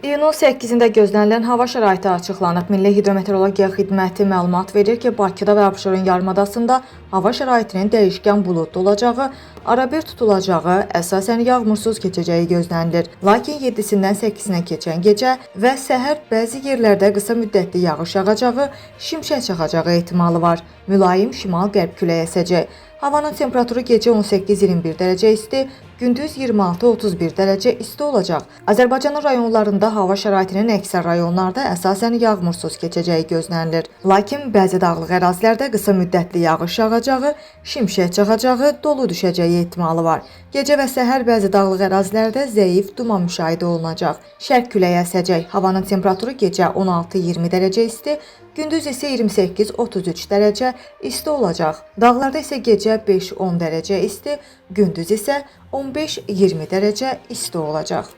İyunun 8-də gözlənilən hava şəraiti açıqlanıb. Milli Hidrometeorologiya Xidməti məlumat verir ki, Bakıda və Abşeron yarımadasında hava şəraitinin dəyişkən buludlu olacağı, arabir tutulacağı, əsasən yağmursuz keçəcəyi gözlənilir. Lakin 7-sindən 8-sinə keçən gecə və səhər bəzi yerlərdə qısa müddətli yağış yağacağı, şimşək çaxacağı ehtimalı var. Mülayim şimal-qərb küləyi əsəcək. Havanın temperaturu gecə 18-21 dərəcə isti, gündüz 26-31 dərəcə isti olacaq. Azərbaycanın rayonlarında hava şəraitinin əksər rayonlarda əsasən yağmursuz keçəcəyi gözlənilir. Lakin bəzi dağlıq ərazilərdə qısa müddətli yağış yağacağı, şimşək çaxacağı, dolu düşəcəyi ehtimalı var. Gecə və səhər bəzi dağlıq ərazilərdə zəif duman müşahidə olunacaq. Şərq küləyi əsəcək. Havanın temperaturu gecə 16-20 dərəcə isti, gündüz isə 28-33 dərəcə isti olacaq. Dağlarda isə gecə 5-10 dərəcə isti, gündüz isə 15-20 dərəcə isti olacaq.